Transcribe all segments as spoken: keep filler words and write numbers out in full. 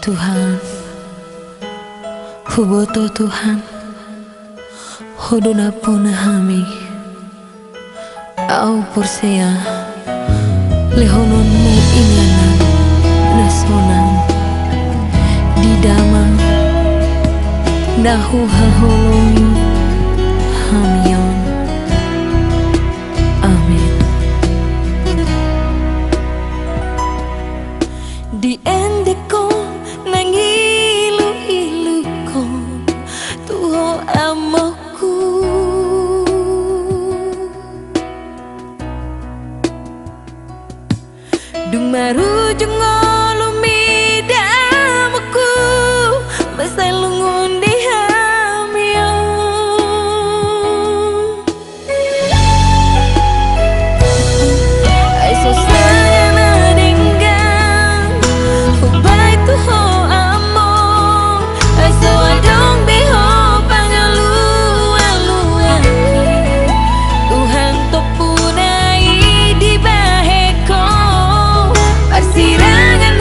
Tuhan, huboto Tuhan, Ho do nampuna hami. Au porsea, lehononmu inganan na sonang di damang na huhaholongi hami on. Amen. Diendekhon nang iluiluhon tu Ho amangku. Dung marujung ngolumi damangku, mansai lungun di hami on. Ai so sadia na denggan hubaen tu Ho amang, ai so adong be Ho pangalualuan. Tuhan, tompuna i dibahen Ho, parsirangan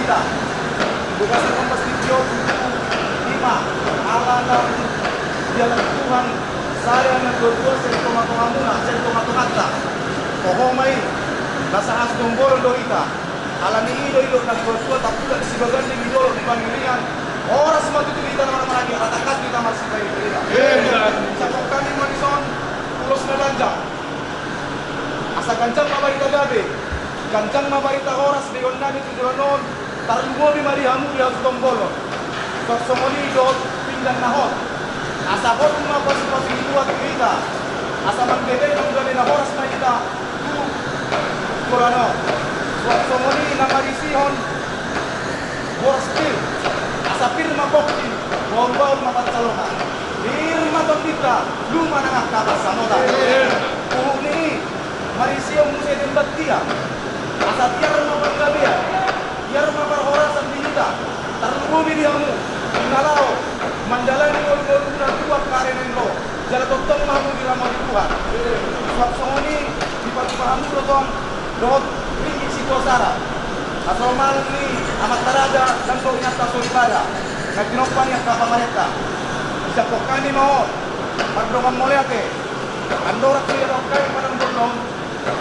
Di bagasan ombas ni tingki on, ima ala na dialap Tuhan sada na dua dua sian tongatongamuna, sian tongatonganta. Toho ma i, na sahasudong bolon do hita. Ala ni i do didok na dua dua, tampulak di sibaganding, di dolok di pangiringan. Horas ma tutu hita na marhamaranggi, ala tangkas hita marsipaingiringan. Sangkap hami ma dison ulos na ganjang. Asa ganjang ma barita gabe, ganjang ma barita horas begeonnami tu joloan on, tarlumobi ma di hamu di hasuhuton bolon. Suang songon i dohot pinggan na hot. Asa hot ma pasupasu ni Tuhan tu hita. Asa manggabeihon gabe na horas ma hita tu joloan on. Suang songon i na marisihon boras pir, asa pir ma pongki, bahulbahul ma pansalongan. Pir ma tondinta, luma nang angka pansamotan. Huhut ni i, marisihon muse demban tiang, asa tiar ma panggabean, tiar ma parhorasan di hita, tarlumobi di hamu na laho mandalani ngolungoluna tu angka ari na naeng ro. Jala tongtong ma hamu diramoti Tuhan. Suang songon i dipatupa hamu do tong dohot ringgit sitio sara, hasomal ni amanta raja nang dohot inanta soripada na tinompa ni angka pamarenta. Disangkap hami ma on mardongan mauliate. Andorang so diadong hami panamboluon,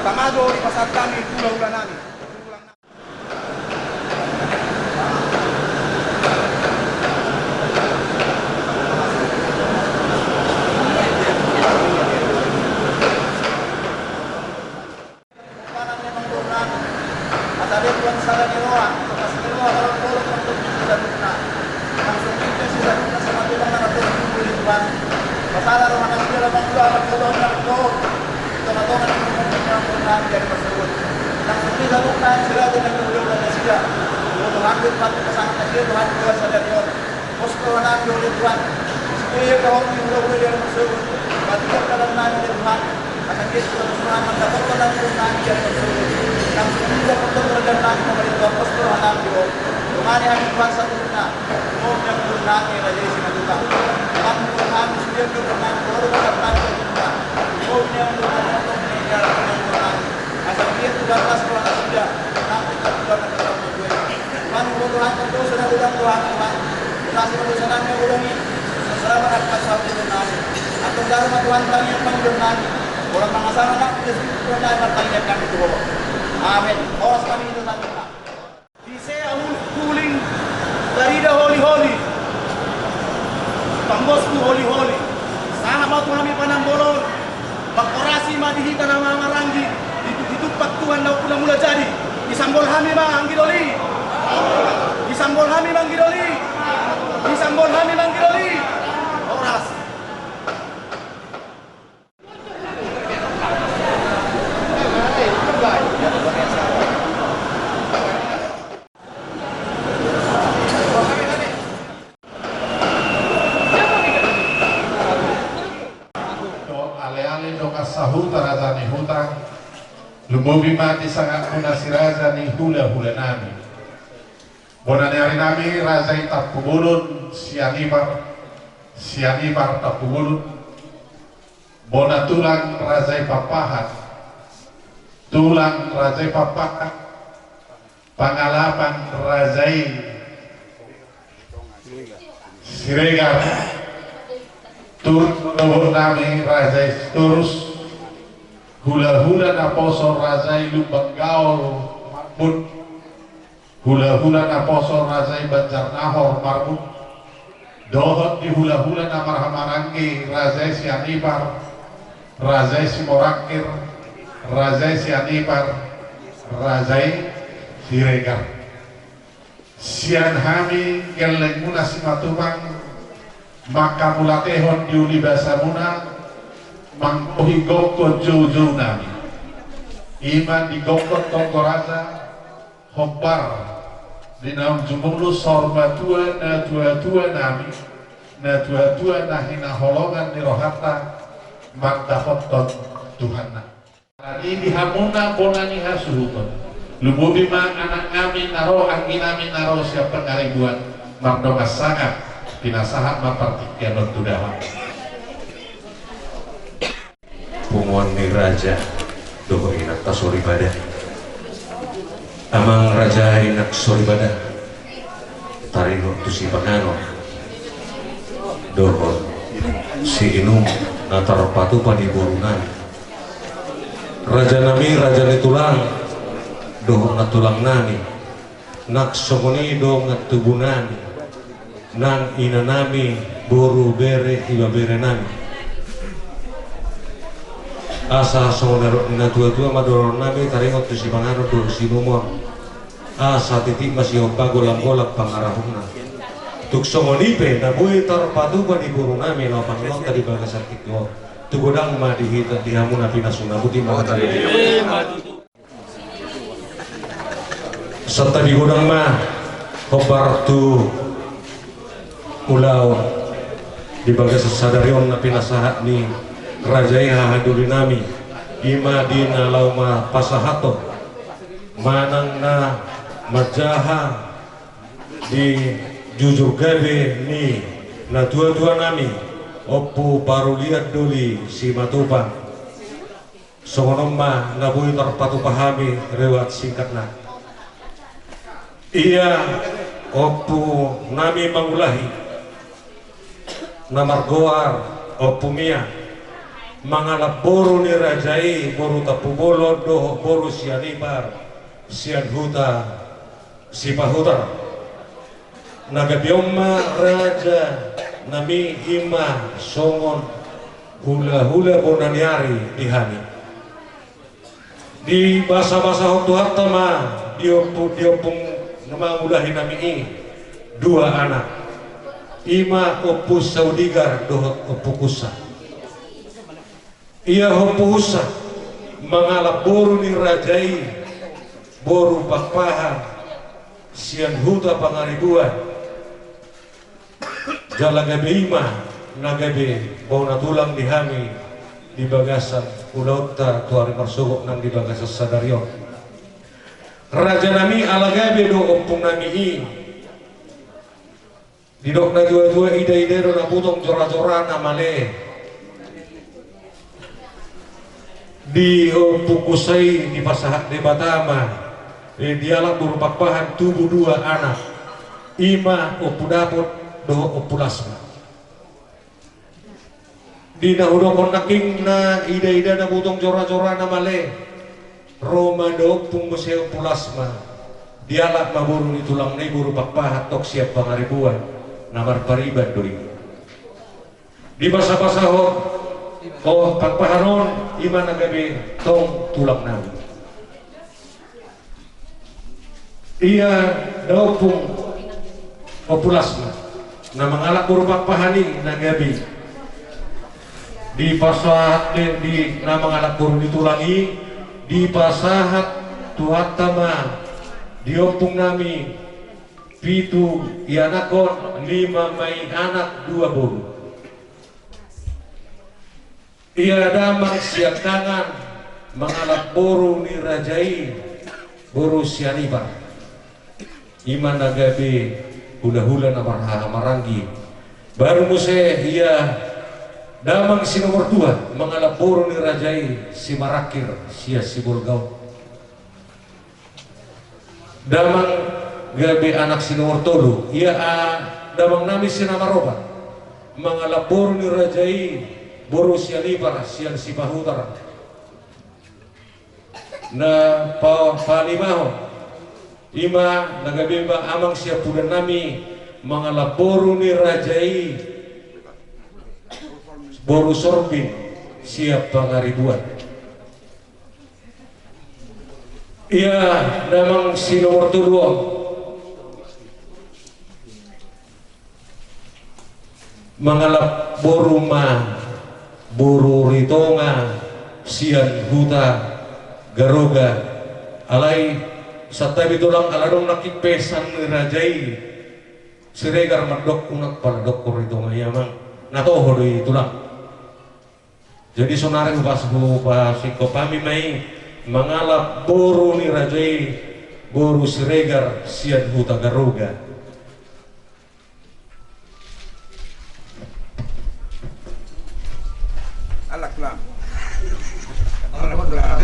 tama do dipasahat hami hulahulanami. Asa be Tuhan sada ni roha, tongtong ni roha, holong-holong, tongtong ni sisadukna. Langsung i pe sisadukna, sama Tuhan na tongtong ni Tuhan. Pasada roha na sudah dapat dua anak, tolong na tolong. Tongah-tongah ni Tuhan, Tuhan, Tuhan, jadi masuk. Langsung i sadukna, sira jadi na tolong dan sia. Tuhan, Tuhan, Tuhan, pasangan na sia, Tuhan, Tuhan, sadari on. Pos rohanami, ale Tuhan. Supaya hami hula-hula di ari na masuk on, patiak dalan nami, ale Tuhan. Asa anggiat Tuhan, Tuhan, mandapothon hami, Tuhan, nami di ari na masuk on. Langsung i dapothon raja nami, ale Tuhan, pos rohanami, ale Tuhan. Dongani hami, Tuhan, saluhutna. Tuhan, Tuhan, nami, Raja i Simanjuntak. Tuhan, Tuhan, nami, supaya Tuhan, Tuhan, Tuhan, Tuhan, nami, Tuhan, Tuhan, nami. Asa anggiat Tuhan, las roha nasida. Nami, Tuhan, Tuhan, Tuhan, Tuhan, Tuhan. Tuhan, Tuhan, Tuhan, Tuhan, Tuhan, Tuhan. Tuhan, Tuhan, Tuhan, Tuhan, Tuhan. Antong daru ma Tuhan tangiang pangidoannami. Holan mangasahon anak, Tuhan, martangiang hami tu Ho. Amen. Horas ma di hita saluhutna. Ise ahu huling tarida holi-holi, pambosku holi-holi. Sahat ma tu hami panamboluon. Mangkorasi ma di hita na marhamaranggi, ditu-, ditumpak Tuhan na umpola mula jadi. Disambol hami ma anggi doli. Disambol hami ma anggi doli. Disambol hami ma anggi doli. Horas. Dohot ale-ale dongan sahuta raja ni huta, lumobi ma di sangapmuna si raja ni hula-hulanami. Bona ni arinami raja i Tampubolon, Sianipar, Sianipar Tampubolon. Bona tulang raja i Pakpahan, tulang raja i Pakpahan, pangalapan raja i Siregar, turus dohot nami raja i Sitorus, hula-hula naposo raja i Lumban Gaol, Marbun, hula-hula naposo raja i Banjarnahor, Marbun, dohot di hula-hula na marhamaranggi raja i Sianipar, raja i Simorangkir, raja i Sianipar, raja i Siregar. Sian hami gellengmuna Simatupang, manghamuliatehon di uli basamuna, manggohi gokhon joujounami. Ima di gokhon tonggo raja, hombar di naung jumolo saur matua natuatua nami, natuatua na hinaholongan ni rohanta mandapothon Tuhanna. Alani i di hamuna bona ni hasuhuton, lumobi ma anaknami na ro, angginami na ro sian Pangaribuan, mardongan sangap, pinasahat ma partingkian on tu damang. Punguan ni raja dohot inanta soripada. Amang raja, inang soripada, taringot tu sipanganon dohot siinum na tarpatupa di boru nami. Raja nami, raja ni tulang dohot nantulang nami, nang songon i dongan tubu nami, nang ina nami, boru, bere, ibebere nami. Asa songon na nidok ni natuatua ma dohonon nami taringot tu sipanganon dohot siinum on. Asa titi ma sihompa, golanggolang pangarahutna. Tung songon i pe na boi tarpatupa di boru nami laho pangunta di bagasan tingki on, tu godang ma di hita, di hamu na pinasuna, boti ma hata. Santabi godang ma hombar tu ulaon di bagasan sadari on na pinasahat ni raja i, haha doli nami, i ma di na laho ma pasahathon manang na manjaha di jujur gabe ni natuatua nami, Ompu Parulian Doli Simatupang. Songon on ma na boi tarpatupa hami riwayat singkatna. Ia ompu nami mangulahi, na margoar Ompu Mia, mangalap boru ni raja i, boru Tampubolon dohot boru Sianipar, sian huta Sipahutar. Na gabe on ma raja nami, i ma songon hulahula bona ni ari di hami. Dibasabasahon Tuhanta ma di ompu, di ompung na mangulahi nami i dua anak, i ma Ompu Saudigar dohot Ompu Kusa. Ia Ompu Kusa mangalap boru ni raja i, boru Pakpahan, sian huta Pangaribuan. Jala gabe i ma na gabe bona tulang di hami di bagasan ulaonta tu ari marsogot nang di bagasan sadari on. Raja nami, ala gabe do ompung nami i, didok natuatua, idaida do na butong jorajorana male. Di Ompu Kusa i dipasahat Debata ma, eh, dialap boru Pakpahan tubu dua anak, i ma Ompu Dapot dohot Ompu Lasma. Di na hudokhon nangkin, na idaida na butong jorajorana male, ro ma da ompung muse Ompu Lasma, dialap ma boru ni tulangna i, boru Pakpahan, tong sian Pangaribuan, na marpariban do i. Dibasabasahon, oh, Pakpahan on, i ma na gabe tong tulang nami. Ia da ompung Ompu Lasma na mangalap boru Pakpahan i na gabe dipasahat, eh, di na mangalap boru ni tulang i, dipasahat Tuhanta ma di ompung nami pitu ianakhon, lima ma i anak, dua boru. Ia damang Siangkangan mangalap boru ni raja i, boru Sianipar, i ma na gabe hulahula na marhahamaranggi. Baru muse ia damang si nomor dua mangalap boru ni raja i, Simarangkir sian Sibolga on. Damang gabe anak si nomor tolu, ia, ah, damang nami si na maropat mangalap boru ni raja i, boru Sianipar sian Sipahutar. Na pa-, palimahon, i ma na gabe ma amang siampudan nami mangalap boru ni raja i, boru Sorbin sian Pangaribuan. Ia damang si nomor tolu on mangalap boru ma boru Ritonga sian huta Garoga. Alai santabi tulang, ala adong nangkin pesan ni raja i, Siregar mandok, unang pala dokkon Ritonga i, amang, na toho do i, tulang. Jadi sonari hupas-, hupasingkop hami ma i, mangalap boru ni raja i, boru Siregar sian huta Garoga. Alak tulang. Alak tulang.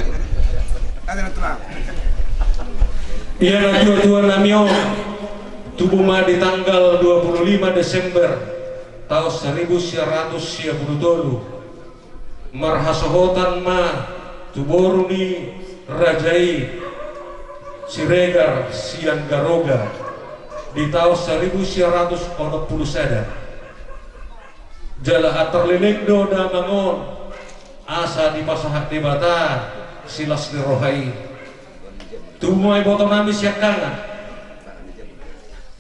Alak tulang. Ia natuatua nami on, Tubu ma di tanggal dua puluh lima Desember taon saribu sia ratus sia puluh tolu, marhasohotan ma tu boru ni raja i Siregar sian Garoga di taon saribu sia ratus onom puluh sada. Jala antar leleng do damang on asa dipasahat Debata silas ni roha i. Tubu ma iboto nami siangkangan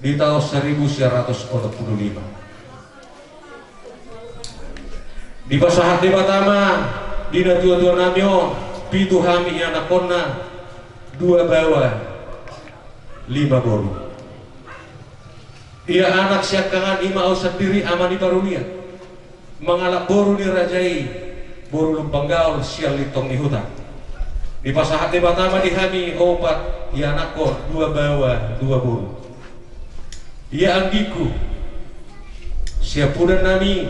di taon saribu sia ratus onom puluh lima. Dipasahat Debata ma di natuatua nami on pitu hami ianakkonna, dua baoa, lima boru. Ia anak siangkangan i ma au sandiri ama ni Parulian, mangalap boru ni raja i, boru Lumban Gaol sian Lintong ni Huta. Dipasahat Debata ma di hami opat ianakkon, dua baoa, dua boru. Ia anggingku siampudan nami,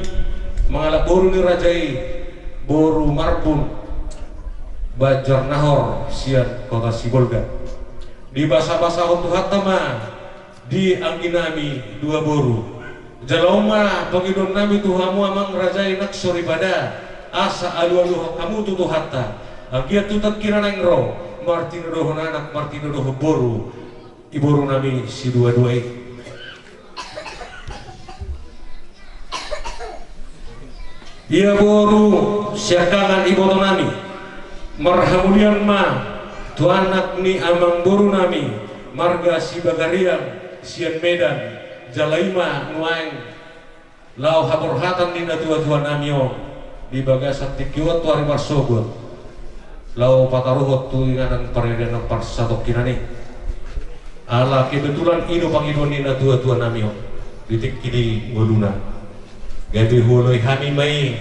mangalap boru ni raja i, boru Marbun, Banjar Nahor sian Kota Sibolga. Dibasabasahon Tuhanta ma di anggi nami dua boru. Jala on ma pangidoan nami tu hamu amang raja i nang soripada, asa alualuhon hamu tu Tuhanta anggiat tu tingki na naeng ro, martinodohon anak, martinodohon boru, iboru nami siduadua i. Ia boru siangkangan iboto nami, marhamulian ma tu anak ni amang boru nami, marga Sibagariang sian Medan, jala i ma nuaeng laho haborhatan ni natuatua nami on di bagasan tingki on tu ari marsogot, laho pataruhon tu inganan paridian parsatongkinan i. Ala kebetulan i do pangidoan ni natuatua nami on di tingki ni ngoluna. Gabe huoloi hami ma i,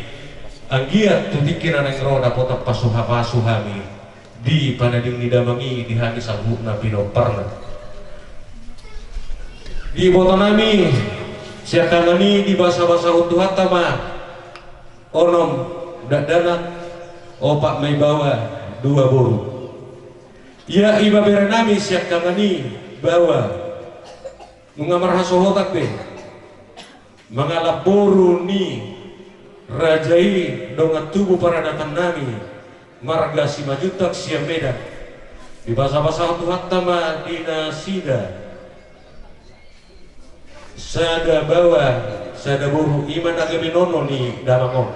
anggiat tu tingki na naeng ro dapotan pasupasu hami di panading ni damang i di hami saluhutna pinomparna. Di iboto nami siangkangan i dibasabasahon Tuhanta ma onom dakdanak, opat ma i baoa, dua boru. Ia ibebere nami siangkangan i baoa, nunga marhasohotan be mangalap boru ni raja i dongan tubu paradatan nami, marga Simanjuntak sian Medan. Dibasabasahon Tuhanta ma di nasida sada baoa, sada boru, i ma na gabe nono ni damang on.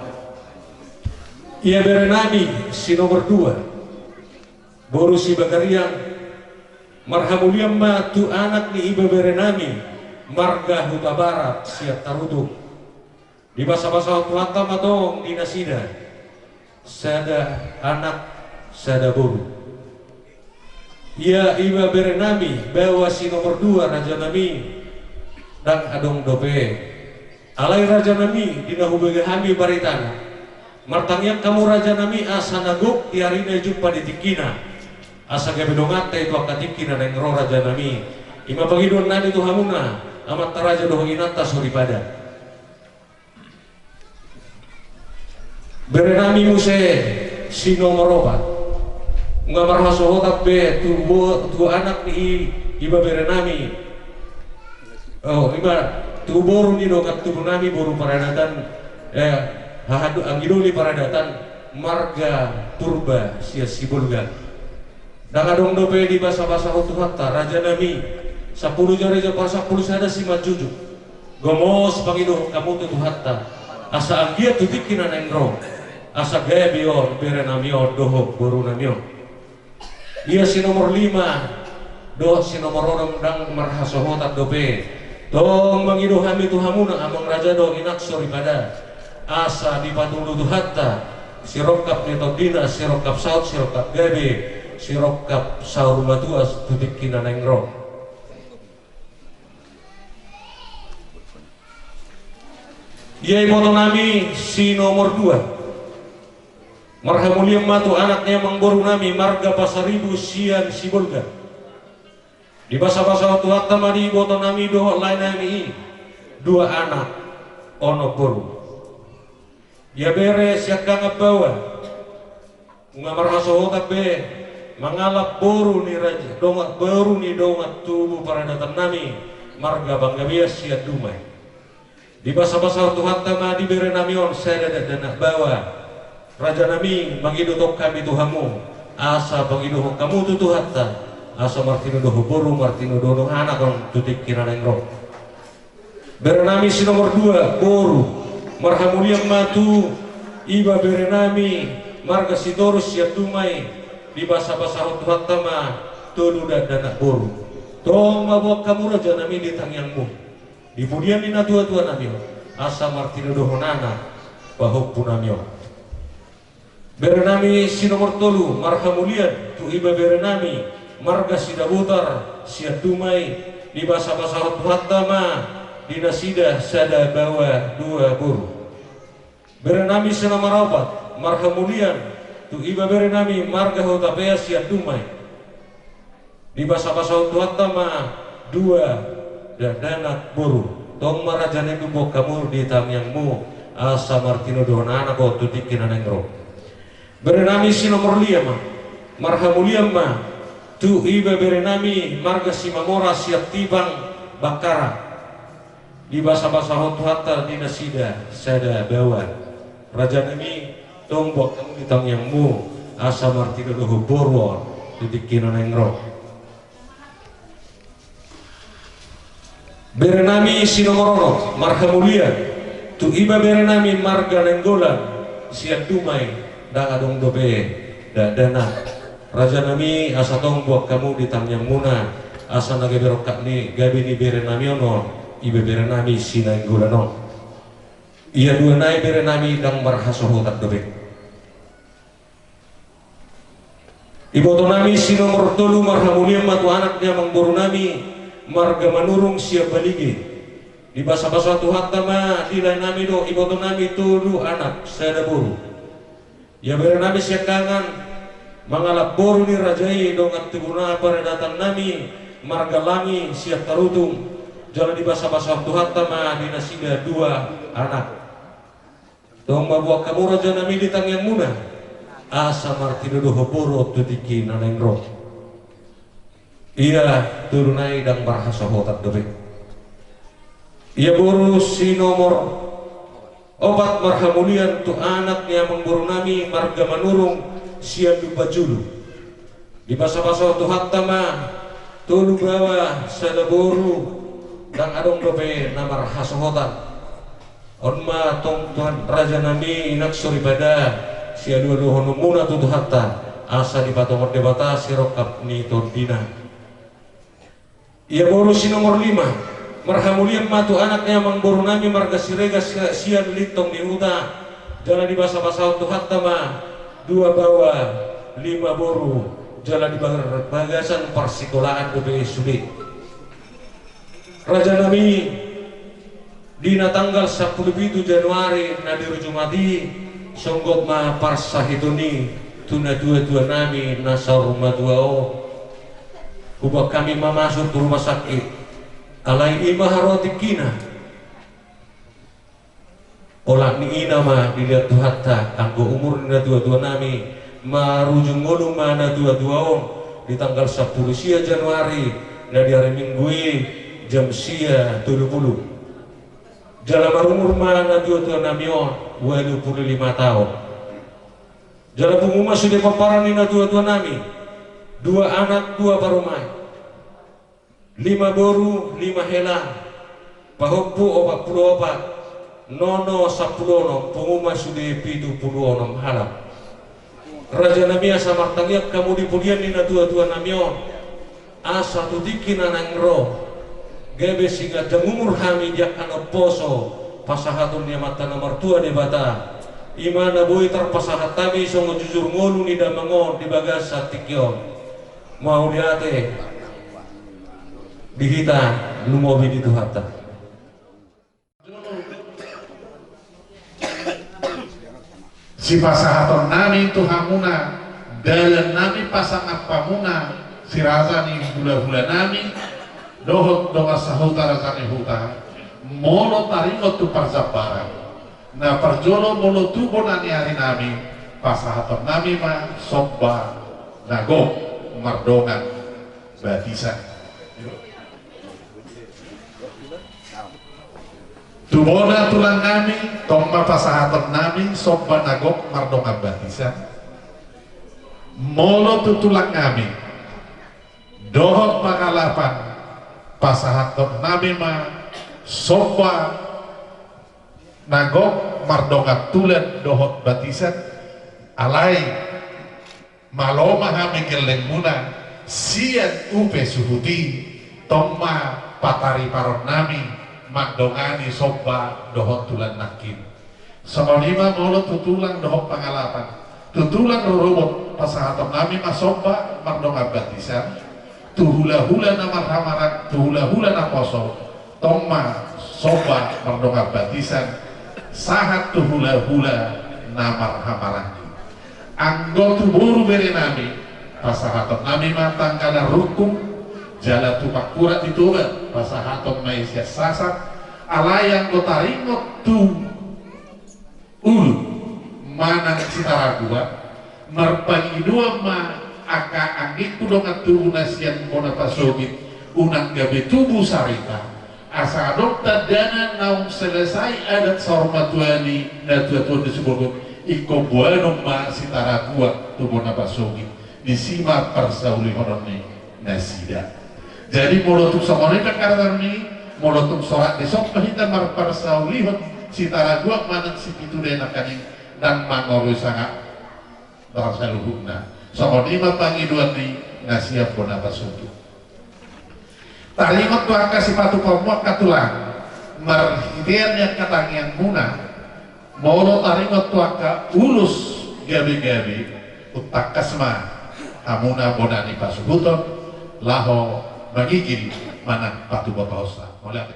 Ia bere nami si nomor dua, boru Sibagariang, marhamulian ma tu anak ni ibebere nami, marga Hutabarat sian Tarutung. Dibasabasahon Tuhanta ma tong di nasida sada anak, sada boru. Ia ibebere nami baoa si nomor dua, raja nami, ndang adong dope. Alai raja nami, di na hubege hami baritana, martangiang hamu raja nami asa na gok di arina i jumpa di tingkina, asa gabe donganta i tu angka tingki na naeng ro, raja nami. I ma pangidoan nami tu hamuna amanta raja dohot inanta soripada. Bere nami muse si nomor opat, nunga marhasohotan be tu bo-, tu anak ni i, ibebere nami, oh, i ma tu boru ni dongan tubu nami, boru paradatan, eh, haha, anggi doli paradatan, marga Purba sian Sibolga. Ndang adong dope dibasabasahon Tuhanta, raja nami. Sampulu jari jam parsampulu sada simanjujung, gomos pangidohon hamu tu Tuhanta asa anggiat tu tingki na naeng ro, asa gabe on bere nami on dohot boru nami on. Ia si nomor lima dohot si nomor onom ndang marhasohotan dope. Tong mangido hami tu hamuna amang raja dohot inang soripada, asa dipatudu Tuhanta sirongkap ni tondina, sirongkap saut, sirongkap gabe, sirongkap saur matua tu tingki na naeng ro. Ia iboto nami si nomor dua, marhamulian ma tu anak ni amang boru nami marga Pasaribu sian Sibolga. Dibasabasahon Tuhanta ma di iboto nami dohot lae nami i dua anak, onom boru. Ia bere siangkangan baoa, nunga marhasohotan be mangalap boru ni raja, dongan, boru ni dongan tubu paradatan nami, marga Panggabean sian Dumai. Dibasabasahon Tuhanta ma di berenami on sada dakdanak baoa. Rajanami, mangido tong hami tu hamu, asa pangidohon hamu tu Tuhanta, asa martinodohon boru, martinodohon anak on tu tingki na naeng ro. Berenami si nomor dua, boru, marhamulian ma tu iba berenami marga Sitorus sian Dumai. Dibasabasahon Tuhanta ma tolu dakdanak boru. Tong ma boan hamu rajanami di tangiangmu, di pudian ni natuatuanami on, asa martinodohon anak pahompunami on. Berenami si nomor tolu, marhamulian tu iba berenami marga Sidabutar sian Dumai. Dibasabasahon Tuhanta ma di nasida sada baoa dua boru. Berenami si nomor opat, marhamulian tu iba berenami marga Hutapea sian Dumai. Dibasabasahon Tuhanta ma dua dakdanak boru. Tong ma rajanami boan hamu di tangiangmu, asa martinodohon anak on tu tingki na naeng ro. Berenami si nomor lima, marhamulian ma tu iba berenami marga Simamora sian Tipang, Bakkara. Dibasabasahon Tuhanta di nasida sada baoa. Rajanami, tong boan hamu di tangiangmu, asa martinodohon boru on tu tingki na naeng ro. Berenami si nomor onom, marhamulian tu iba berenami marga Nainggolan sian Dumai, ndang adong dope dakdanak. Rajanami, asa tong boan hamu di tangiangmuna, asa na gabe rongkap ni gabe ni berenami on, iba berenami si Nainggolan on. Ia dua nai berenami ndang marhasohotan dope. Ibotonami si nomor tolu, marhamulian ma tu anak ni amangborunami marga Manurung sian Balige. Dibasabasahon Tuhanta ma di laenami dohot ibotonami tolu anak sada boru. Ia berenami siangkangan mangalap boru ni raja i dongan tubuna paradatannami marga Langi sian Tarutung. Jala dibasabasahon Tuhanta ma di nasida dua anak. Tong ma boan hamu rajanami di tangiangmuna, asa martinodohon boru on tu tingki na naeng ro. Ia tolu nai ndang marhasohotan dope. Ia boru si nomor opat, marhamulian tu anak ni amangborunami marga Manurung sian Lumbanjulu. Dibasabasahon Tuhanta ma tolu baoa sada boru, ndang adong dope na marhasohotan. On ma tong Tuhan rajanami, inang soripada, sialualuhononmuna tu Tuhanta, asa dipatongon Debata sirongkap ni tondina. Ia boru si nomor lima, marhamulian ma tu anak ni amangborunami marga Siregar si-, sian Lintong ni Huta. Jala dibasabasahon Tuhanta ma dua baoa, lima boru, jala di bagar-, bagasan parsikolaan dope sude. Rajanami, di na tanggal sampulu pitu Januari na di ujung mati, songgot ma parsahiton i tu natuatuanami na saur matua on. Huboan hami ma masuk tu rumah sakit. Alai i ma haroa tingkina. Olat ni ina ma dilehon Tuhanta, anggo umur ni natuatuanami, marujung ngolu ma natuatua on, di tanggal sampulu sia Januari, na di ari Minggu i, jam sia tolu pulu. Jala marumur ma natuatuanami on, ualu pulu lima taon. Jala pungu ma sude pomparan ni natuatuanami, dua anak, dua parumaen. Lima boru, lima hela, pahompu opat pulu opat, nono sampulu onom, pungu ma sude pitu pulu onom halak. Rajanami, asa martangiang hamu di pudian ni natuatuanami on, asa tu tingki na naeng ro, gabe siganjang umur hami di angka na umposo pasahaton ni Amanta na martua Debata. I ma na boi tarpasahat hami songon jujur ngolu ni damang on di bagasan tingki on. Mauliate di hita, lumobi di Tuhanta. Sipasahatonnami tu hamuna, dalannami pasangaphonmuna, si raja ni hulahulanami, dohot dongan sahuta raja ni huta, molo taringot tu parjambaran. Na parjolo molo tu bona ni arinami, pasahatonnami ma somba na gok mardongan batisan. Tu bona tulang nami, tong ma pasahaton nami somba na gok mardongan batisan. Molo tu tulang nami dohot pangalapan, pasahaton nami ma somba na gok mardongan tulan dohot batisan. Alai malo ma hami gellengmuna sian upa suhut i, tong ma patariparon nami mandongani somba dohot tulan nangkin. Songon i ma molo tu tulang dohot pangalapan. Tu tulang rorobot pasahaton nami ma somba mardongan batisan. Tu hulahula na marhamarang, tu hulahula na poso, tong ma somba mardongan batisan, sahat tu hulahula na marhamaranggi. Anggo tu boru bere nami, pasahaton nami ma tanggalan rungkung, jala tu pangkurat di Toba, pasahaton ma i sian Sasak. Alai anggo taringot tu Ulu manang Sitaraguak, marpangidoan ma angka anggingku dongan tubu na sian bona pasogit, unang gabe tubu sarita. Asa adong tandana naung selesai adat saur matua ni natuatua ni Sibolon, ingkon boanon ma Sitaraguak tu bona pasogit. Disi ma parsaulihononni nasida. Jadi molo tung songon i pe karetarni, molo tung sorat dison pe hita marparsaulihon Sitaraguak manang Sipitu Dae nangkaning, ndang mangorui sanga parsaluhutna. Songon i ma pangidoan ni na sian bona pasogit. Taringot tu angka sipatupaonmu angka tulang, marhitean ni angka tangiangmuna, molo taringot tu angka ulos gabegabe, umtangkas ma hamuna bona ni pasuhuton laho mangigil manang patubotohonsa. Mauliate.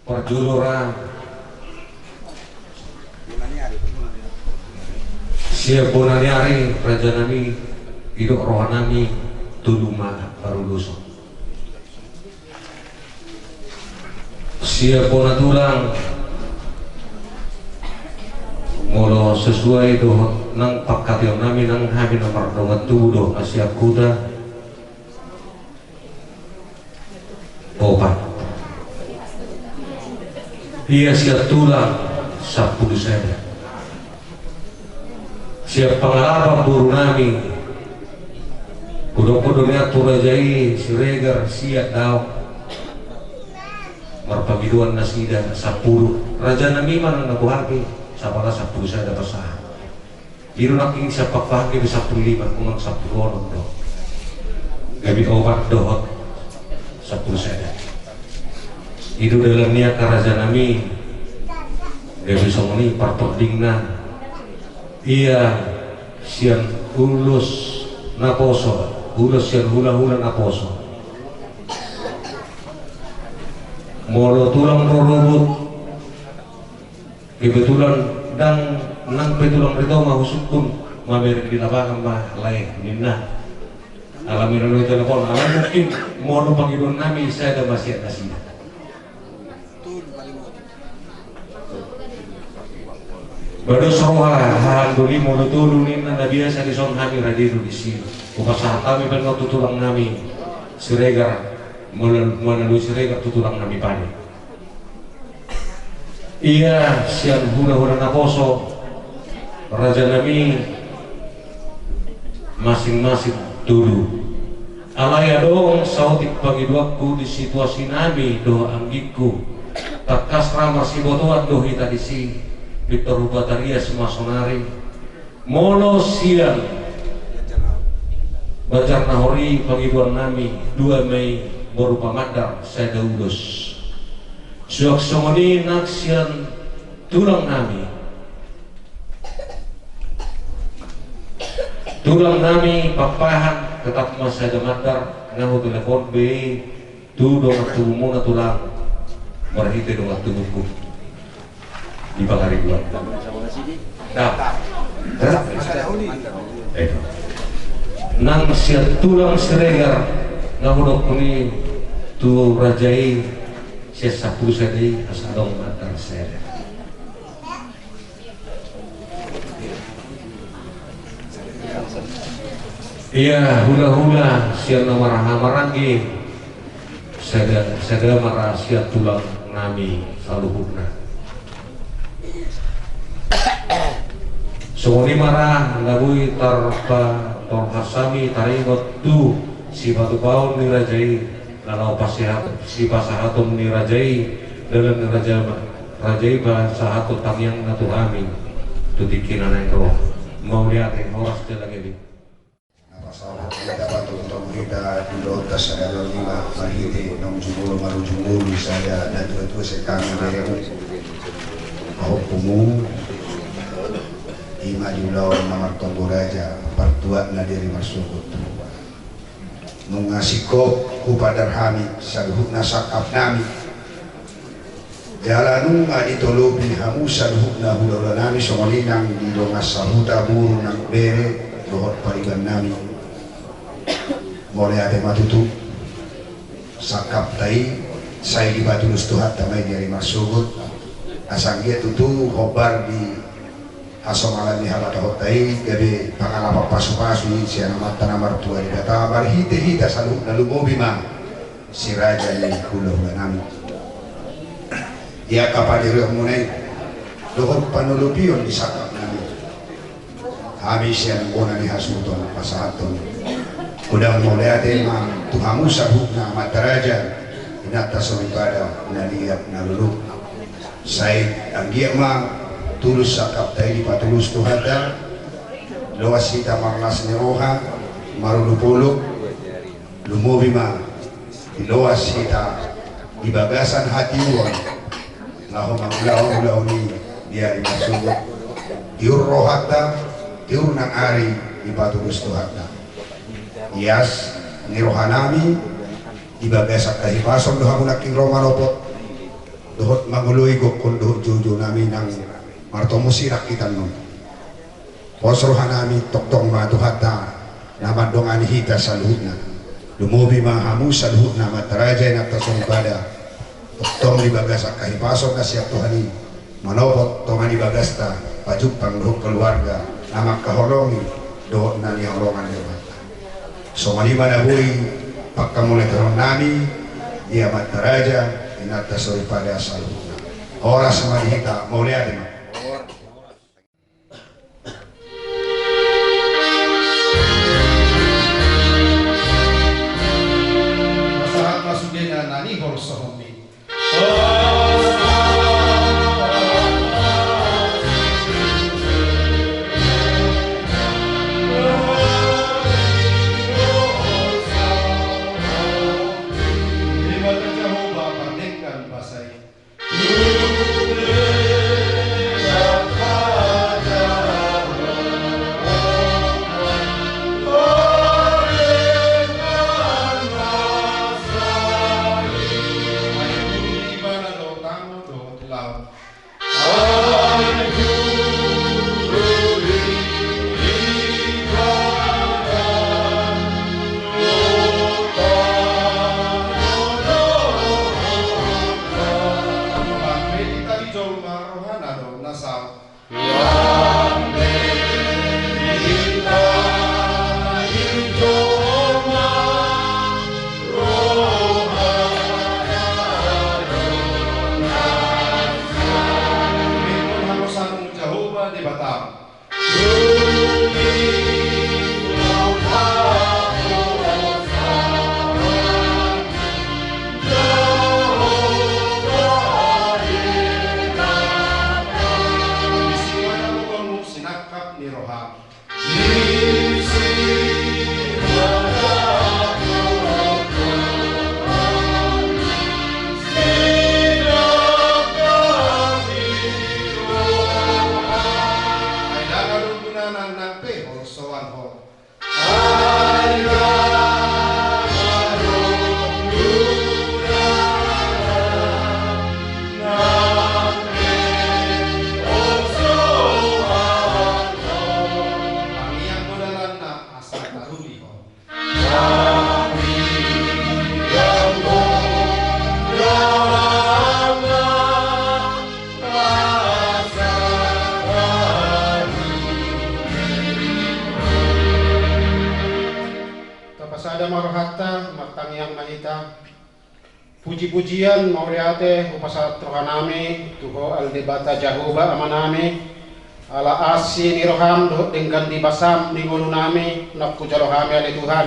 Parjolo ra sian bona ni ari, rajanami, didok rohanami, tolu ma paruloson. Sian bona tulang, molo sesuai dohot nang pangkataionnami nang hami na mardongan tubu dohot na sian huta, opat. Ia sian tulang sampulu sada. Sian pangalapan borunami, hudok do nian tu raja i Siregar, sian Daok. Marpangidoan nasida sampulu. Rajanami manang na bohake, sapala sampulu sada pasahat. I do nangkin sian pangalapan gabe sampulu lima, unang sampulu onom do. Gabe opat dohot sampulu sada. I do dalan ni angka rajanami, gabe songon i partordingna. Ia sian ulos naposo, ulos sian hulahula naposo. Molo tulang rorobot, kebetulan ndang nang pe tulang di tonga husungkun, mamereng di lapangan ma lae ninna. Alai molo telepon, alai mungkin molo pangidoannami sada ma sian nasida. Bados roha hahang doli molo tolu ninna na biasa dison hami rade do disi. Hupasahat hami pe on tu tulangnami Siregar, mala-, malalui Siregar tu tulangnami Pade. Ia sian hulahula naposo, rajanami, masingmasing tolu. Alai adong saotik pangidoanku di situasinami dohot anggingku. Tangkas ra marsibotoan do hita disi, pintor hupatarias ma sonari. Molo sian Banjar Nahor i pangidoannami, dua ma i boru pamandar, sada ulos. Suang songon i nang sian tulangnami. Tulangnami Pakpahan, tetap ma sada mandar, na hutelepon be i tu dongan tubumuna tulang, marhite dongan tubungku di Pangaribuan. Dah. Eh. Nang sian tulang Siregar, na hudok i tu raja i, sian sampulu sada i, asa adong mandar sada. Ia hulahula sian na marhahamaranggi, Sada, sada ma ra sian tulang nami saluhutna. Songon i ma ra na boi tarpa, torhas hami taringot tu sipatupaon ni raja i, na laho pasahat, sipasahaton ni raja i, dalan ni raja, raja i pasahathon tangiangna tu hami tu tingki na naeng ro. Mauliate, horas jala gabe. Na pasahat hita, patongtong hita di dohot sada lima marhite naung jumolo marujung ngolu sada natuatua sian hami beremu. Pahompumu i ma di ulaon na martonggo raja, partuatna di ari marsogot. Nunga singkop hupaandar hami saluhutna sangkap nami. Jala nunga ditolopi hamu saluhutna hulahula nami, songon i nang di dongan sahuta, boru nang bere dohot pariban nami. Mauliate ma tutu. Sangkapta i sai dipatulus Tuhanta ma i di ari marsogot. Asa anggiat tutu hombar di hasomalan ni habatahonta i gabe pangalapan pasupasu i sian Amanta na martua Debata marhite hita saluhutna, lumobi ma si raja ni hulahula nami. Di angka panirion muna i dohot panolopion ni sangkap nami, hami sian bona ni hasuhuton pasahathon godang mauliate ma tu hamu saluhutna, Amanta raja, inanta soripada na liat na lolo. Sai anggiat ma tulus sangkapta i dipatulus Tuhanta, loas hita marlas ni roha, marolopolop, lumobi ma di loas hita di bagasan hatiuron laho mangulahon ulaon i di ari marsogot. Tiur rohanta, tiur nang ari dipatulus Tuhanta. Ias ni roha nami di bagasan hahipason do hamu nangkin ro manopot dohot mangoloi gokhon dohot joujou nami nang martomu sirak hita annon. Pos roha nami, tongtong ma Tuhanta na mandongani hita saluhutna. Lumobi ma hamu saluhutna, Amanta raja, inanta soripada. Tongtong di bagasan hahipason na sian Tuhan i manopot tonga ni bagasta, pajumpang dohot keluarga na mangkaholongi dohot na niholongan ni rohanta. Songon i ma na boi pangkamauliateon nami di Amanta raja, inanta soripada saluhutna. Horas ma di hita, mauliate ma. Pasahat ma sudena na niholsohonmi. Debata Jahowa, pardenggan basa i. Jahowa Debata. Sinangkap ni roha. Ai dang adong gunana nang pe holsoan ho. Tangiang do dalanna asa taruli ho. Tapasada ma rohanta, martangiang ma hita. Puji-pujian mauliate hupasahat rohanami tu Ho ale Debata Jahowa Amanami, ala asi ni roham dohot denggan ni basam di ngolunami naung hujalo hami ale Tuhan.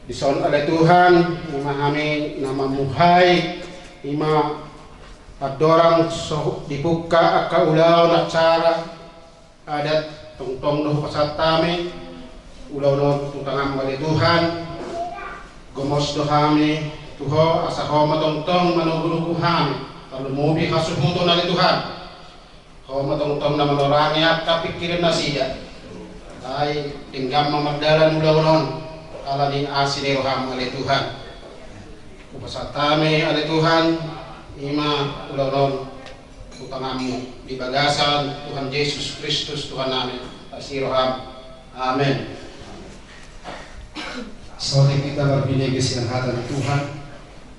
Dison ale Tuhan, ima hami na mamuhai, ima andorang so dipungka angka ulaon acara adat, tongtong do hupasahat hami ulaon on tu tanganmu ale Tuhan. Gomos do hami tu Ho, asa Ho ma tongtong manogunogu hami, tarlumobi hasuhuton ale Tuhan. Ho ma tongtong na manorangi angka pingkiran nasida. Ai denggan ma mardalan ulaon on, ala ni asi ni roham ale Tuhan. Hupasahat hami ale Tuhan, ima ulaon on tu tanganmu, di bagasan Tuhan Jesus Kristus Tuhannami, asi ni roham. Amen. Saotik hita marbinege sian hata ni Tuhan,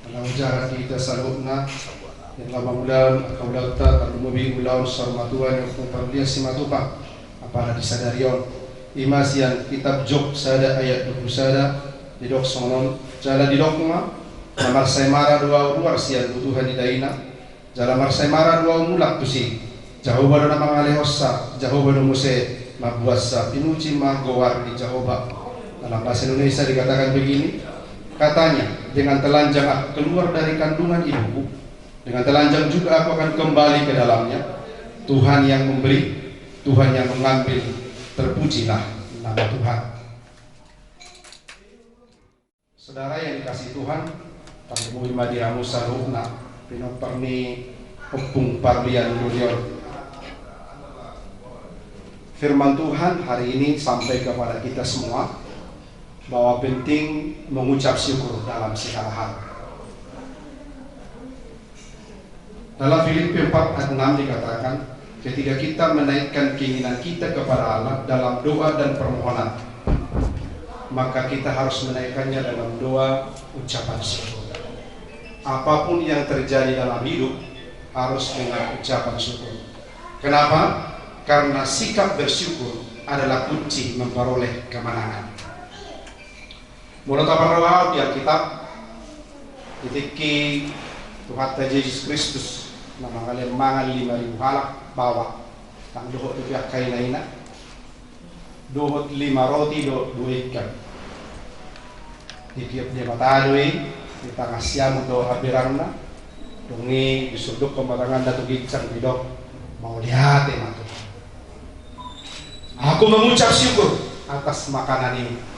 ala hujaha hita saluhutna, yang lama ulaon, angka ulaonta, tarlumobi ulaon saur matua ni Ompu Parlian Simatupang, apala di sadari on. Ima sian kitab Job sada ayat dua pulu sada, didok songon on, jala didok ma, na marsaemara do ahu ruar sian butuha ni daina, jala marsaemara do ahu mulak tusi. Jahowa do na mangalehonsa, Jahowa do muse mambuatsa, pinuji ma goar ni Jahowa. Dalam bahasa Indonesia dikatakan begini, katanya, dengan telanjang aku keluar dari kandungan ibuku, dengan telanjang juga aku akan kembali ke dalamnya. Tuhan yang memberi, Tuhan yang mengambil, terpujilah nama Tuhan. Saudara yang dikasihi Tuhan, tarlumobi ma di hamu saluhutna, pinompar ni Ompung Parlian Lulion. Firman Tuhan hari ini sampai kepada kita semua, bahwa penting mengucap syukur dalam segala hal. Dalam Filipi empat ayat enam dikatakan, ketika kita menaikkan keinginan kita kepada Allah dalam doa dan permohonan, maka kita harus menaikkannya dalam doa ucapan syukur. Apapun yang terjadi dalam hidup harus dengan ucapan syukur. Kenapa? Karena sikap bersyukur adalah kunci memperoleh kemenangan. Molo taparrohahon di Alkitab, di tingki Tuhanta Jesus Kristus na mangalean mangan lima ribu halak baoa, ndang dohot dope angka inaina, dohot lima roti dohot dua ikan. Ditiop Debata do i di tangah siamun dohot hambirangna. Dung i disurdukhon ma tanganna tu ginjang, didok, mauliate ma Tuhan. Aku mengucap syukur atas makanan ini.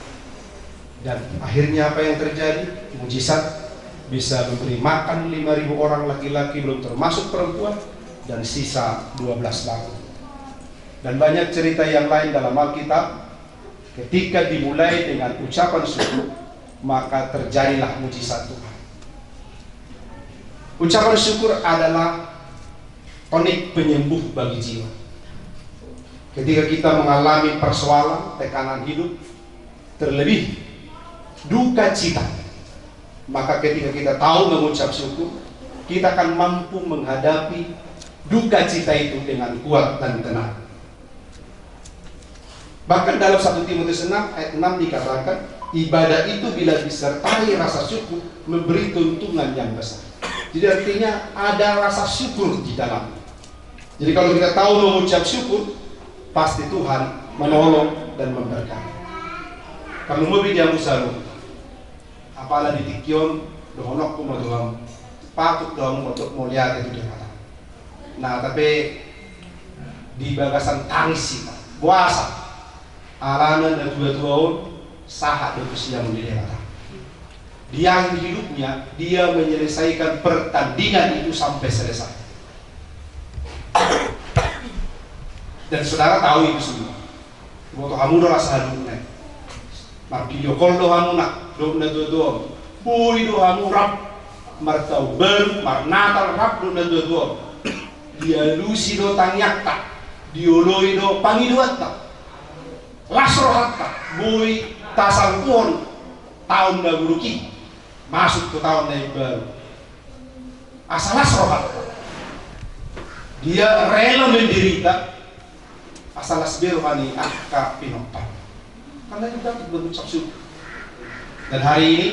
Dan akhirnya apa yang terjadi? Mujizat, bisa memberi makan lima ribu orang laki-laki belum termasuk perempuan, dan sisa dua belas bangku. Dan banyak cerita yang lain dalam Alkitab. Ketika dimulai dengan ucapan syukur, maka terjadilah mujizat Tuhan. Ucapan syukur adalah tonik penyembuh bagi jiwa. Ketika kita mengalami persoalan, tekanan hidup, terlebih duka cita, maka ketika kita tahu mengucap syukur, kita akan mampu menghadapi duka cita itu dengan kuat dan tenang. Bahkan dalam satu Timotius enam ayat enam dikatakan, ibadah itu bila disertai rasa syukur memberi keuntungan yang besar. Jadi artinya ada rasa syukur di dalamnya. Jadi kalau kita tahu mengucap syukur, pasti Tuhan menolong dan memberkati. Tarlumobi di hamu saluhutna. Apala di tingki on, dohononku ma tu hamu, patut do hamu mandok mauliate tu Debata. Nah, tapi di bagasan tangis hita, boasa? Alana natua-tua on sahat do tu siamun ni Debata. Di akhir hidupnya, dia menyelesaikan pertandingan itu sampai selesai. Dan saudara tahu itu semua. Boto hamu do rasa haluhutna i. Marvideo call do hamu na, dok natua-tua on. Boi do hamu rap martaon baru, marnatal rap do natua-tua on. Dialusi do tangiangta, dioloi do pangidoanta. Las rohanta, boi tasalpuhon taon na buruk i, masuk tu taon na imbaru. Asa las rohanta. Dia rela menderita, asa las be roha ni angka pinompar. Karena itu kan mengucap syukur. Dan hari ini,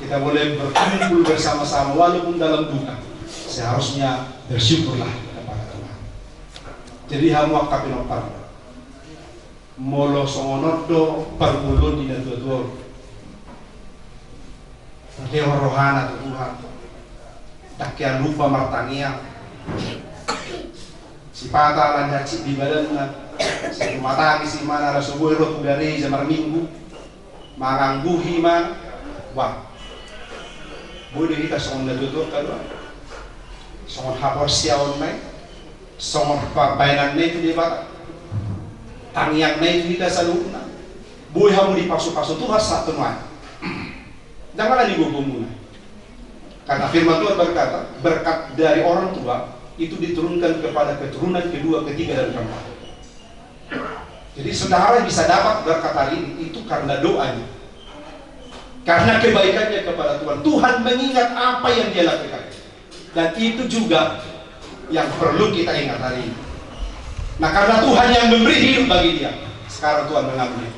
Kita boleh berkumpul bersama-sama walaupun dalam duka, seharusnya bersyukurlah kepada Tuhan. Jadi, hamu angka pinompar, molo songon on do parngoluon ni natuatua on, tadehon rohana tu Tuhan, ndang hea lupa martangiang. Sipata ala ni hansit di badanna, sai tumatangis ibana, ala so boi ro tu gareja marminggu, mangangguhi ibana. Bah, boi do hita songon natuatua, songon haporseaonna i, songon pambahenanna i tu Debata, tangiangna i tu hita saluhutna. Boi hamu dipasupasu Tuhan sahat tu nuaeng. Ndang ala ni gogomuna. Karena firman Tuhan berkata, berkat dari orang tua itu diturunkan kepada keturunan kedua, ketiga, dan keempat. Jadi, saudara bisa dapat berkat hari ini itu karena doanya, karena kebaikannya kepada Tuhan. Tuhan mengingat apa yang dia lakukan. Dan itu juga yang perlu kita ingat hari ini. Nah, karena Tuhan yang memberi hidup bagi dia, sekarang Tuhan mengambil.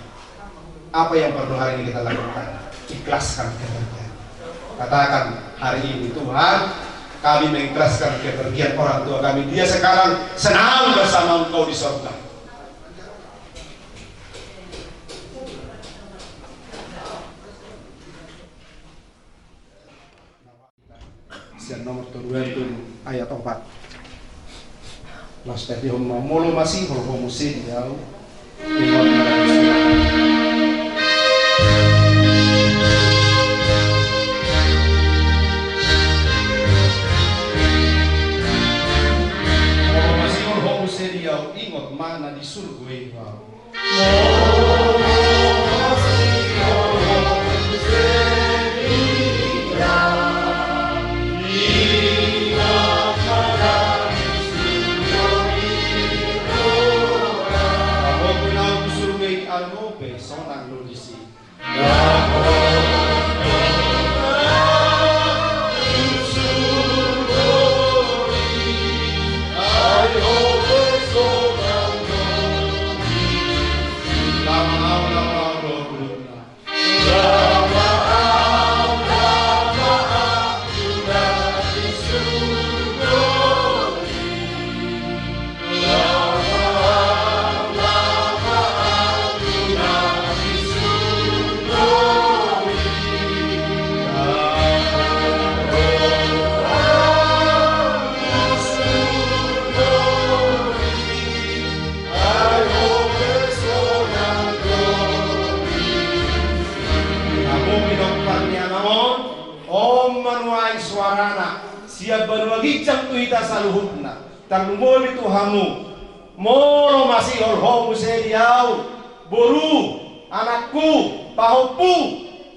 Apa yang perlu hari ini kita lakukan? Ikhlaskan kepergian. Katakan hari ini, "Tuhan, kami mengikhlaskan kepergian orang tua kami. Dia sekarang senang bersama Engkau di sorga." Sian nomor tolu ayat opat. Laos taendehon ma: Molo masihol ho muse di ahu, ingot ma na di surgo. Molo masihol ho muse di ahu, ingot ma na di surgo i ho ahu. Hamu pinompar ni Amang on, on ma nuaeng suarana sian banua ginjang tu hita saluhutna. Tarlumobi tu hamu, molo masihol ho muse di ahu, boru, anakku, pahompu,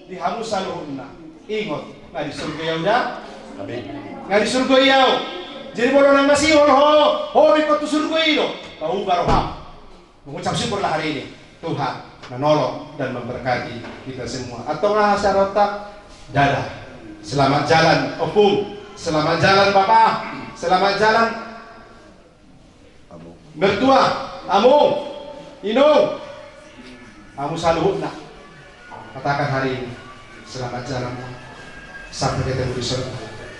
di hamu saluhutna. Ingot, nga di surgo i ahu da? Amin. Nga di surgo i ahu. Jadi molo naeng masihol ho, ho do ingkon tu surgo i do. Pauba roham. Mengucap syukurlah hari ini. Tuhan menolong dan memberkati kita semua. Antong aha sarotta? Dadah. Selamat jalan, Ompung. Selamat jalan, Bapa. Selamat jalan, Mertua, Among, Inong, hamu saluhutna. Katakan hari ini, selamat jalan sampai ketemu di surga.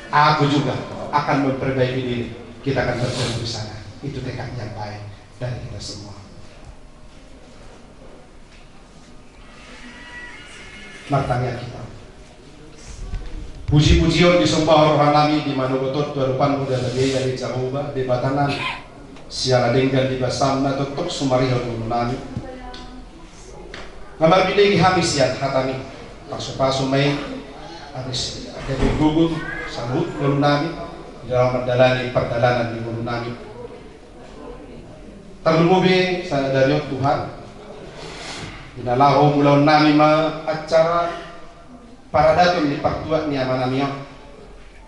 Aku juga akan memperbaiki diri. Kita akan bertemu di sana. Itu tekad yang baik dari kita semua. Martangiang hita. Puji-pujion disombahon rohanami di manogot on tu adopanmu na badia i, ale Jahowa, Debatanami, siala denggan di basaM na tongtong sumarihon ngolunami. Nga marbinege hami sian hataMi, pasu-pasu ma i, abis gabe gogo saluhut ngolunami di dalam mandalani pardalanan ni ngolunami. Tarlumobi sadari on Tuhan, di na laho mulaonnami ma acara paradaton ni partuat ni amanami on.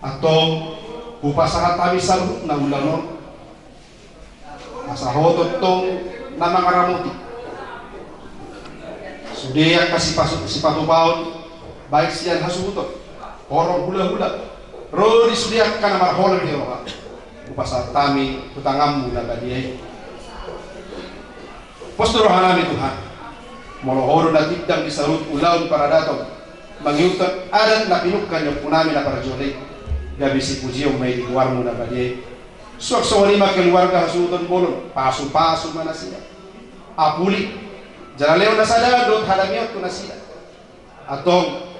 Antong hupasahat hami saluhutna ulaon on, asa Ho tongtong na mangaramoti sude angka sipasu-, sipatupaon, baik sian hasuhuton, horong, hulahula, ro di sude angka na marholong ni roha. Hupasahat hami tu tanganMu na badia i. Pos do rohanami Tuhan, molo Ho do na tindang di saluhut ulaon paradaton, Mangihuthon adat na pinungka ni ompunami na parjolo i, gabe sipujion ma i di goarmu na badia i. Suang songon i ma keluarga hasuhuton bolon, pasupasu ma nasida. Apuli jala lehon na sada dohot hadameon tu nasida. Antong,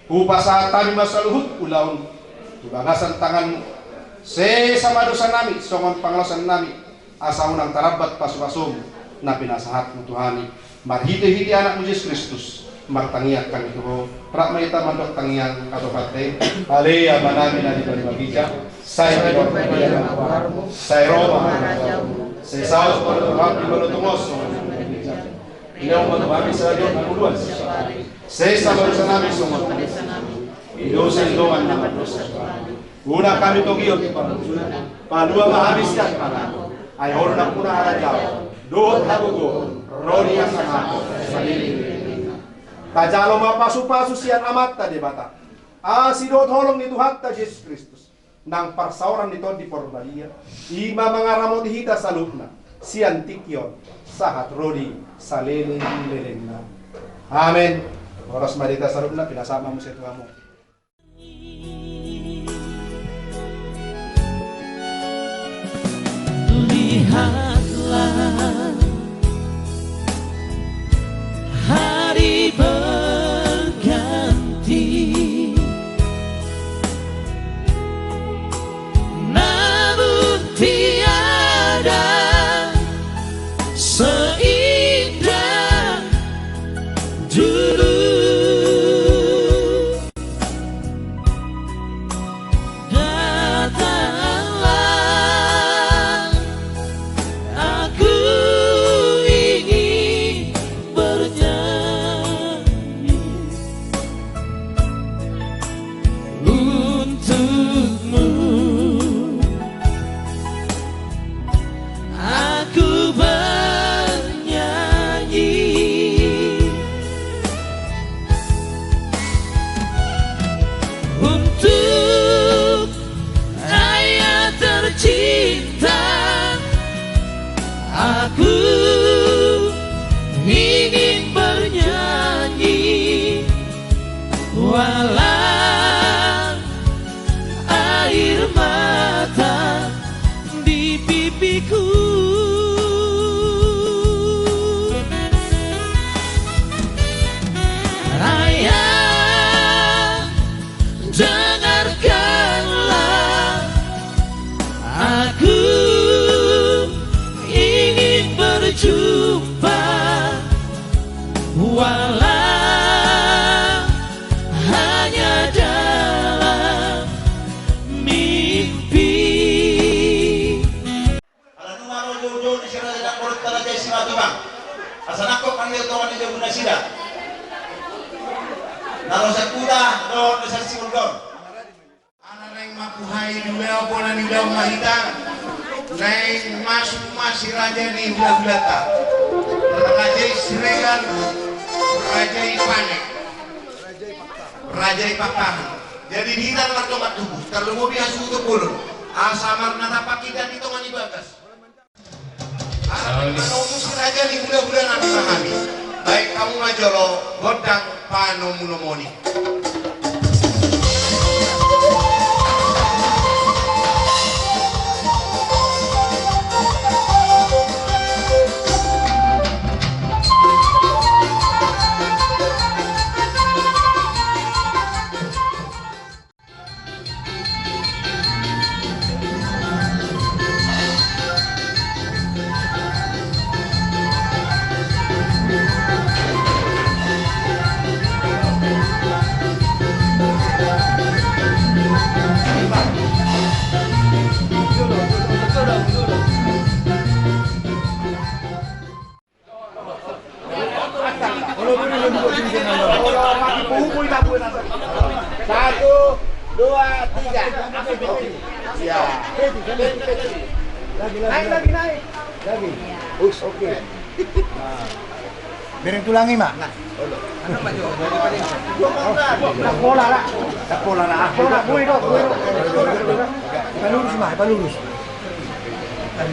hupasahat hami ma saluhut ulaon tu bagasan tanganmu. Sesa ma dosanami songon pangalaosannami, asa unang tarambat pasupasum na pinasahatmu tu hami. Marhitehite Anakmu Jesus Kristus martangiang hami tu Ho, rap ma hita mandok tangiang hatopanta i. Ale Amanami na di banua ginjang, sai pinarbadia ma goarmu, sai ro ma harajaonmu, sai saut ma rohamu di banua tonga on songon na di banua ginjang. Dilehon ma tu hami sadari on hangoluan siapari. Sesa ma dosanami songon na di dosa ni dongan na mardosa tu hami. Unang hami togihon tu pangunjunan, palua ma hami sian pangago. Ai Ho do nampuna harajaon dohot hagogoon, ro di hasangapon, saleleng ni lelengna. Tajalo ma pasupasu sian Amanta Debata, asi dohot holong ni Tuhanta Jesus Kristus, nang parsaoran ni Tondi Porbadia, i ma mangaramoti hita saluhutna sian tingki on sahat ro di saleleng ni lelengna. Amen. Horas ma di hita saluhutna, pinasahat ma muse tu hamu. Lihatlah, hari berganti, namun tiada seindah dulu. Datanglah, aku ingin bernyanyi untukmu. Aku bernyanyi untuk Ayah tercinta. Aku ingin bernyanyi walau air mata di pipiku. Ayah, dengarkanlah, aku ingin berjumpa walau hanya dalam mimpi. Ala nunga ro joujou ni si raja dang bolon ta raja i Simatupang. Asa nangkok ma hita tongon ni jabu nasida. Na ro sian huta dohot na sian sigorgor. Ala naeng mambuhai di ulaon bona ni ulaon ma hita. Naeng masuk ma si raja ni hulahulanta, raja i Siregar, raja i Pane, raja i Pakpahan. Jadi di hita na mardongan tubu, tarlumobi hasuhuton bolon, asa marnatampak hita di tonga ni bagas. Ala naeng manomu si raja ni hulahula nami ma hami. Baen hamu ma jolo gondang panomunomuni. Satu, dua, tiga. Ya. Naik lagi, naik. Lagi. Ups, oke. Bereng tulang i ma. Nah, pola lah. Nah, pola lah. Pola, gue dong, gue dong. Palurus ma, palurus. Nang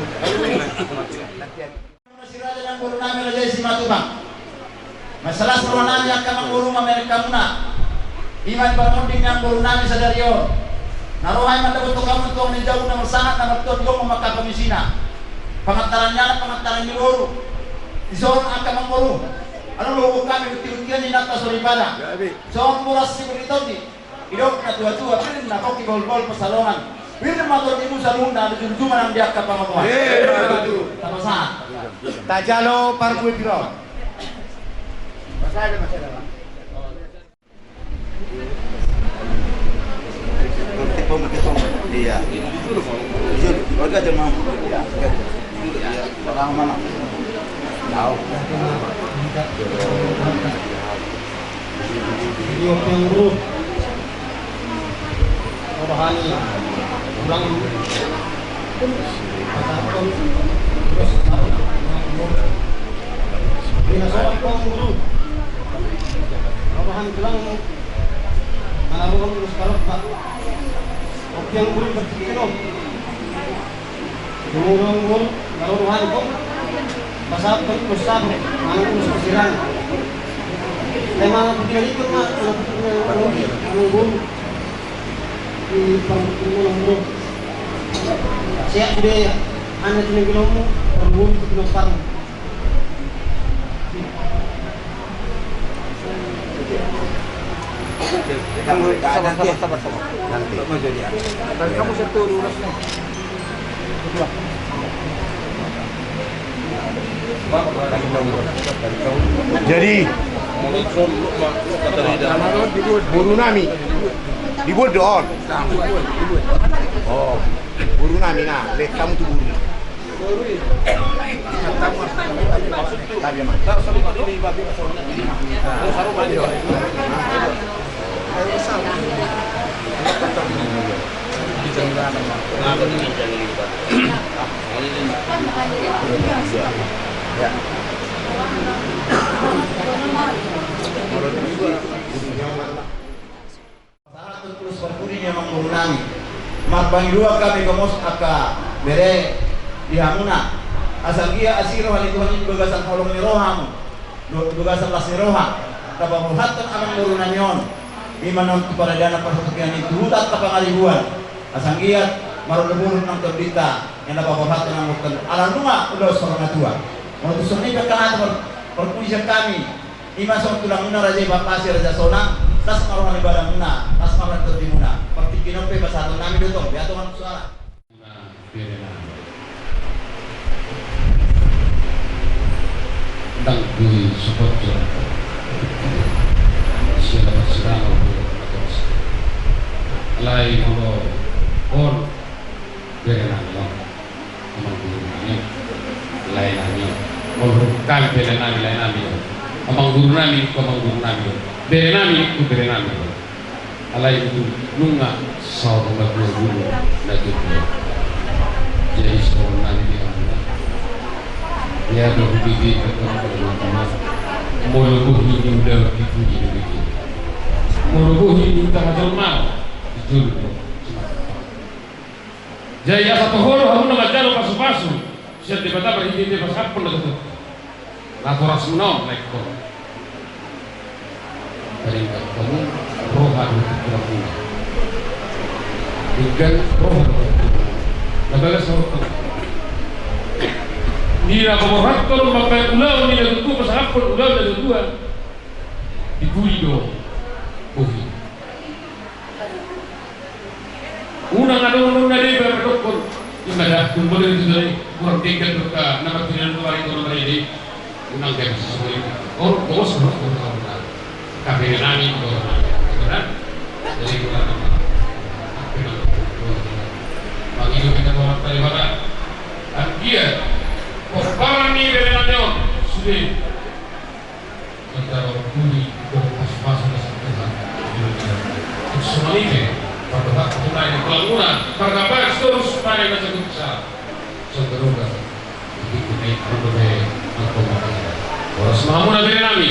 si raja nang boru nami raja i Simatupang. Masalah soroha nami angka amangboru mamereng hamuna. I ma di parmonding ni amang boru nami sadari on. Na roha i mandapothon hamu tulang ni jabu na marsangat na martuan, gomgom angka pangisina. Pangantaran ni anak, pangantaran ni boru. Dison angka amang boru, adong do huboan hami buti-butian ni inanta soripada. Songon boras sibur ni tondi. Didok na tua-tua, pir na pongki bahul-bahul pansalongan. Pir ma tondimu saluhutna, luju-luju ma nang di angka pangomoan. Tapasahat. Tajalo parbue pir on. Iya. Iya, warga aja mau. Iya. Iya. Orang mana? Tahu. Jadi, oke, Bro. Rohani tulang. Pasapon. Terus, Bina sorak, Bro. Rohani tulang. Mana rohani terus, Bro, Pak. Oke, Bro, berarti, Bro. Tumulong, Bro, na ro rohani, Bro. Pasapot, pasapot, manang urus pasirang. Tema putih itu, Mak, putih itu, Bro. Di panggung, Bro. Siap sudah ya. Anda tinggal di lomo, panggung, panggung. Sabar, sabar, sabar, sabar. Nanti. Dari kamu satu lurus nih. Jadi, boru nami, dibuat do on. Oh, boru nami, na, lek hamu tu boru. Sahat tu tulus parpudi ni amang boru nami. Marpangidoan hami gomos angka bere di hamuna. Asa anggiat asi roha ni Tuhan i di bagasan holong ni rohamu dohot di bagasan las ni roha, tapaborhathon amang boru nami on. I ma na on tu paradanan parhatokian i tu huta angka Pangaribuan. Asa anggiat marolopolop nang tondinta, na tapaborhathon amang boru nami. Ala nunga ulaon saur matua. Molo tu songon i pe angka hata par-, parpudi sian hami. I ma songon tulangmuna Raja Ibapasi, Raja Sonang, las ma roha ni badanmuna, las ma roha ni tondimuna. Partingkian on pe pasahaton nami do tong, beha tong, suara. Ndang boi sopot jo. Siala parsirangan. Alai molo on, bere nami on. Amang guru nami, lae nami. Molo hami pe lae nami, lae nami. Amang guru nami, tu amang guru nami. Bere nami, tu bere nami. Alai tu nunga saur matua guru na jotjot. Jadi saur nami di amang. Ia do hubege. Molo bohi ni ulaon di pudi do bege. Molo bohi ni huta majolma di jolo. Jadi asa toho do hamuna manjalo pasupasu sian Debata marhitehite pasahathon na tutu. Natoras muna on, na ingkon. Paringkat hamu roha dohot pingkiranmuna. Denggan roha dohot pingkiranmuna. Na bagas hamu. Di na paborhathon mambahen ulaon ni na tutu, pasahathon ulaon na tutu. Di pudi do bohi. Unang adong na deba mandokkon. Ima da, tumbo dari tu dari, kurang denggan do angka na martudian tu ari tu na maridi. Unang deba sesungguh. Oh, bos, bos, bos, bos. Kabere nami, bos, bos. Jadi kurang apa? Apa yang bos? Bagi itu kita mau apa di mana? Anggia. Pomparan ni bere nami on. Sudah. Antara pudi dohot pasupasu na sian Tuhan. Songon i pe, pardohot tu na di kolangmuna, parkabar sitorus supaya na jago bisa. Songon i pe, di tingki na i, anggo pe, anggo pe. Horas ma hamuna bere nami,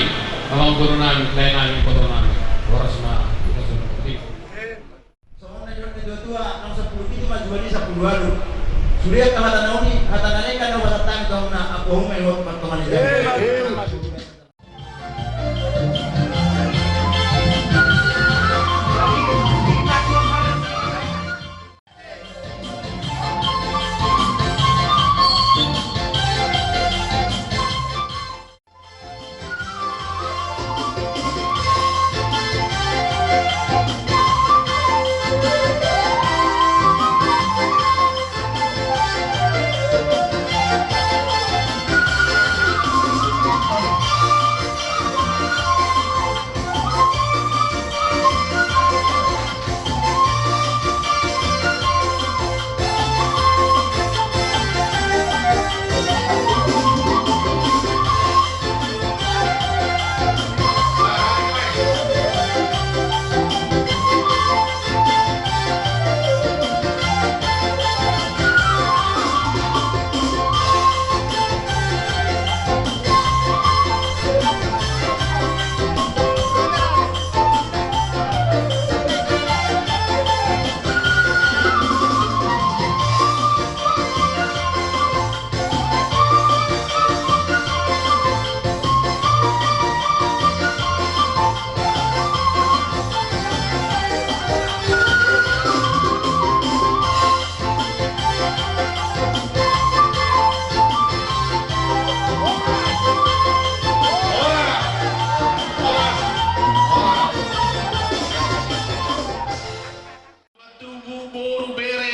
amang boru nami, lae nami, boru nami. Horas ma, kita sudah. Songon na nidok ni natua-tua, naung sampulu pitu ma jua ni sampulu ualu. Sude angka hata na uli, hata na denggan na hupasahat hami tu hamuna, ampehon ma i hot martonga ni jam.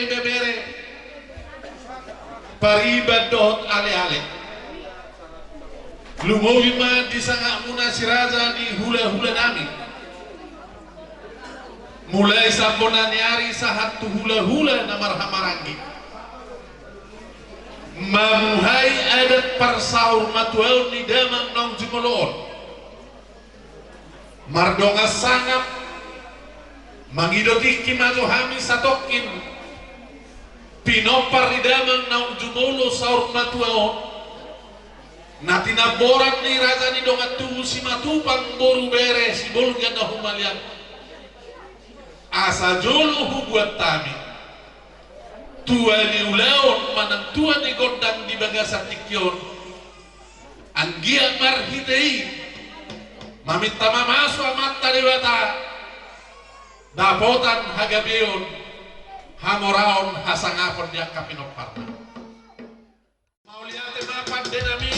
Bebere, pariban dohot aleale. Lumobi ma di sangapmuna si raja ni hulahula nami. Mulai sian bona ni ari sahat tu hulahula na marhahamaranggi. Mamuhai adat parsaurmatuaon ni damang naung jumolo on. Mardongan sangap, mangido tingki ma jo hami satongkin pinompar ni damang naung jumolo saurmatua on, na tinamboran ni raja ni dongan tubu Simatupang boru bere Sibolga na humaliang. Asa jolo hubuat hami tua ni ulaon manang tua ni gondang di bagasan tingki on. Anggiat marhite i maminta mamasu Amanta Debata dapotan hagabeon, hamoraon, hasangapon di angka pinomparna. Mauliate ma pande nami.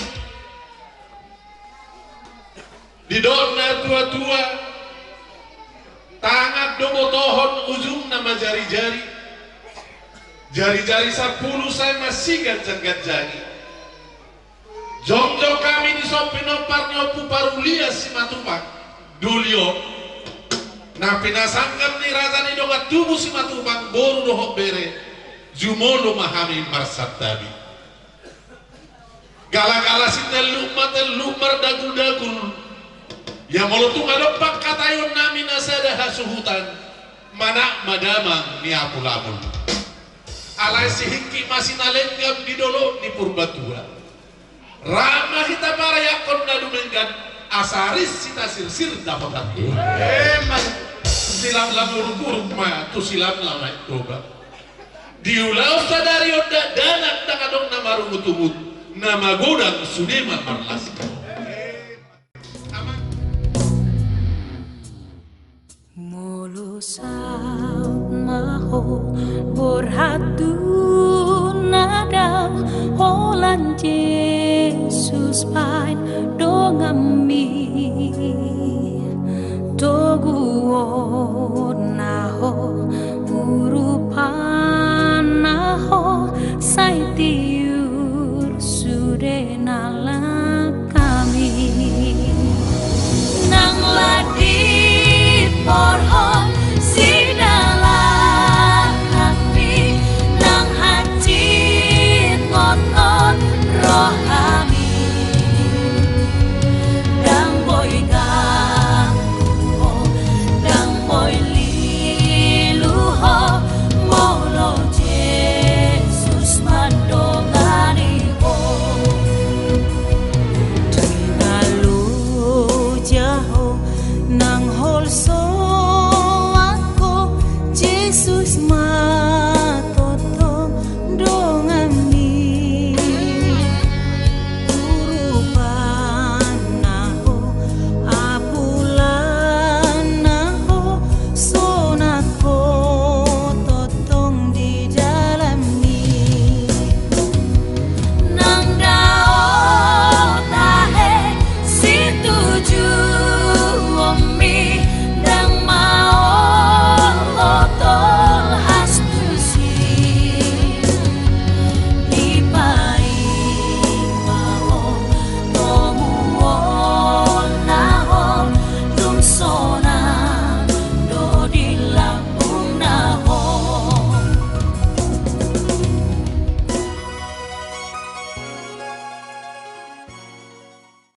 Didok na tuatua, tangan do botohon ujungna ma jarijari. Jarijari sampulu sai masiganjangganjangi. Jongjong hami dison pinompar ni Ompu Parulian Simatupang, doli on, na pinasanggap ni raja ni dongan tubu Simatupang boru dohot bere. Jumolo ma hami marsantabi. Galagala sitelluk ma telluk mardaguldagul. Ia molo tung adong pangkataion nami na sada hasuhutan, manat ma damang ni apulamul. Alai sihingkit ma sinalenggam di dolok ni Purbatua. Rap ma hita marayangkon na dumenggan, asa ris sitasirsir dapotan. Emma. Silamlam uruk-uruk ma tu silamlam aek Toba. Di ulaon sadari on dakdanak ndang adong na marungutungut, na magodang sude ma marlas. Molo saut ma ho borhat tu na dao, holan Jesus baen donganmi. Toguonna ho